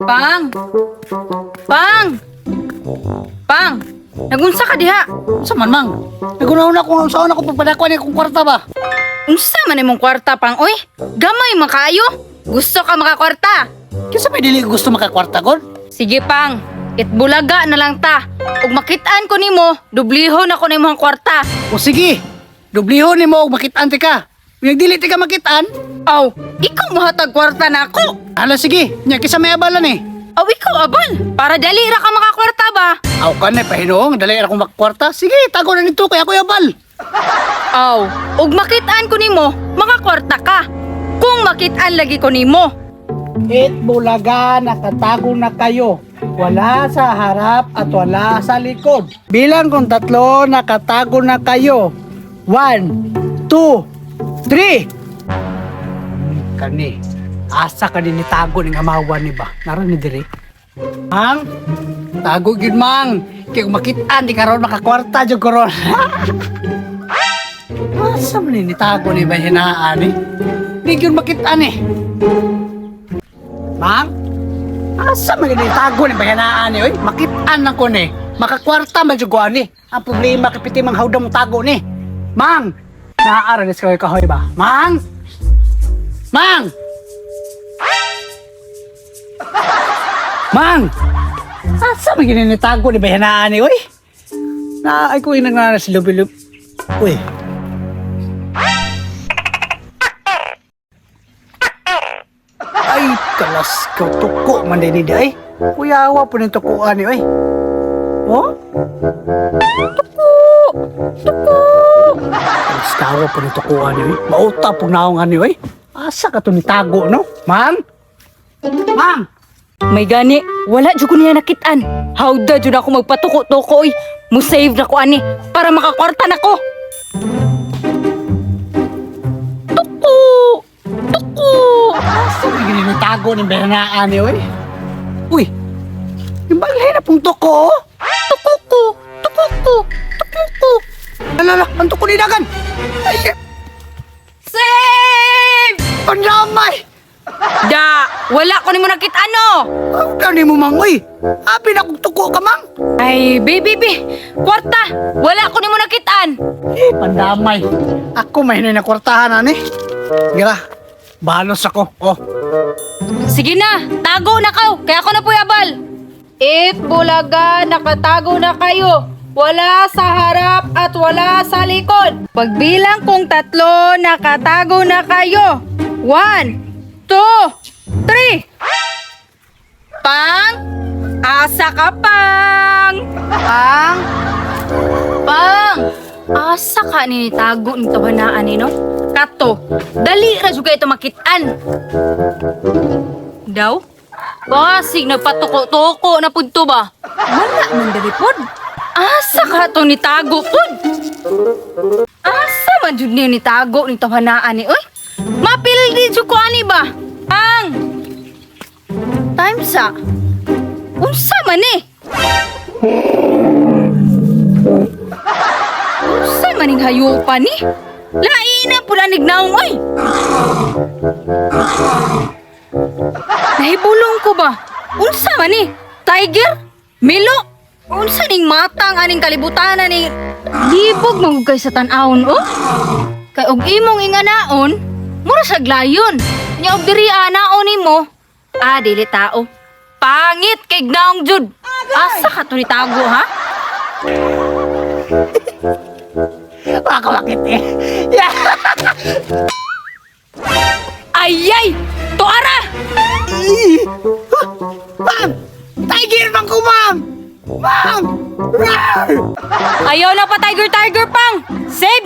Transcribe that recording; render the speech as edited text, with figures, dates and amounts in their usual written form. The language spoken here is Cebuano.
Pang! Pang! Pang! Nagunsa ka diha? Unsa man, Mang? Nagunahon ako nga unsaon ako pagpadako ni akong kwarta ba? Unsa man imong kwarta, Pang? Oy, gamay man kaayo. Gusto ka makakwarta? Kinsa may dili ko gusto makakwarta kon? Sige, Pang. Itbulaga na lang ta. Ug makit-an ko nimo, dublihon ako nimo ang kwarta. O sige, dublihon nimo og makit-an ti ka. Kung dili ti ka makit-an, Aw, ikaw mohatag kwarta na ako. hala sige, nya kinsa may abalan eh. Aw, ikaw abal. Para dali ra ka makakwarta ba? Aw ka na pahinuong, dali ra akong makakwarta. Sige, tago na nito kay ako'y abal. Aw, ug makit-an ko nimo, makakwarta ka. Kung makit-an lagi ko nimo. It bulaga, nakatago na kayo. Wala sa harap at wala sa likod. Bilang kung tatlo, nakatago na kayo. 1, 2, 3. Kani, asa ka din nitago ng amawan ni ba? Naroon ni dire. Mang, tago gyud, Mang. Kay kung makitaan di karon makakwarta jud ko ron. Asa man ni nitago ni ba hinaan eh? Di gyud makitaan eh. Mang? Asa man gini tago ni bayanaan ni oy? Makit-an ako ni. Makakwarta man jud ko ani. Ang problema kay piti mang hawdang mo tago ni. Mang, naara ni sa kahoy ba? Mang? Mang! Mang! Asa man gini tago ni bayanaan ni oy? Na ay ko inang nara si lubi-lubi. Uy. Ay, kalas ka tuko man din ni ay. Kuyawa po ng tukuan ni oy. Oh? Tuko! Tuko! Kalas kawa po ng tukuan ni oy. Mauta po naong ani oy. Asa ka to ni tago no? Ma'am? Ma'am? May gani, wala jud ko niya nakit-an. Hawda jud ako magpatuko-tuko oy. Mo-save na ko ani para makakwarta na ko. Tuko! Tuko! Asa man gini ni tago ni bayanaan ni oy? Uy. Yung baglay na pong tuko oh. Tuko ko! Tuko ko! Tuko ko! Alala, ang tuko ni dagan. Ay, Save! pandamay! Da, wala ko nimo nakit-an no. Ang gani mo, Mang, uy. Abi na kong tuko ka, Mang. Ay, baby, baby, kwarta! Wala ko nimo nakit-an. Eh, pandamay. Ako may hinay na kwartahan, ani. Gira, balos ako. Oh, Sige na, tago na kaw. Kaya ako na po yabal. It bulaga, nakatago na kayo. Wala sa harap at wala sa likod. Pagbilang kong tatlo, nakatago na kayo. 1, 2, 3. Pang! Asa ka, Pang! Pang! Pang! Asa ka ni tago ni tabanaan ni no? Kato, dali ra jud kay ito makitaan. Daw? Basig nagpatuko-tuko na pud to ba? Wala man dali pod. Asa ka to ni tago pod? Asa man jud ni tago ni tabanaan ni oy? Mapildi jud ko ani ba? Ang time sa unsa man ni? Unsa man ning hayupan ni? Lain na pula nignaong oy. Nahibulong ko ba? Unsa man ni? Tiger? Milo? Unsa ning matang aning kalibutan ni libog magugay sa tan-awon oh? Kay og imong inganaon, mura sa glayon. Nya og diri anaon nimo, ah dili tao. Pangit kay gnaong jud. Asa ka to ni tago ha? Baka makit eh. Yeah. Ayay! Tuara! Ih! Huh? Ma'am! Tiger man ko, ma'am! Ma'am! Rawr! Ayaw na pa tiger tiger pang. Save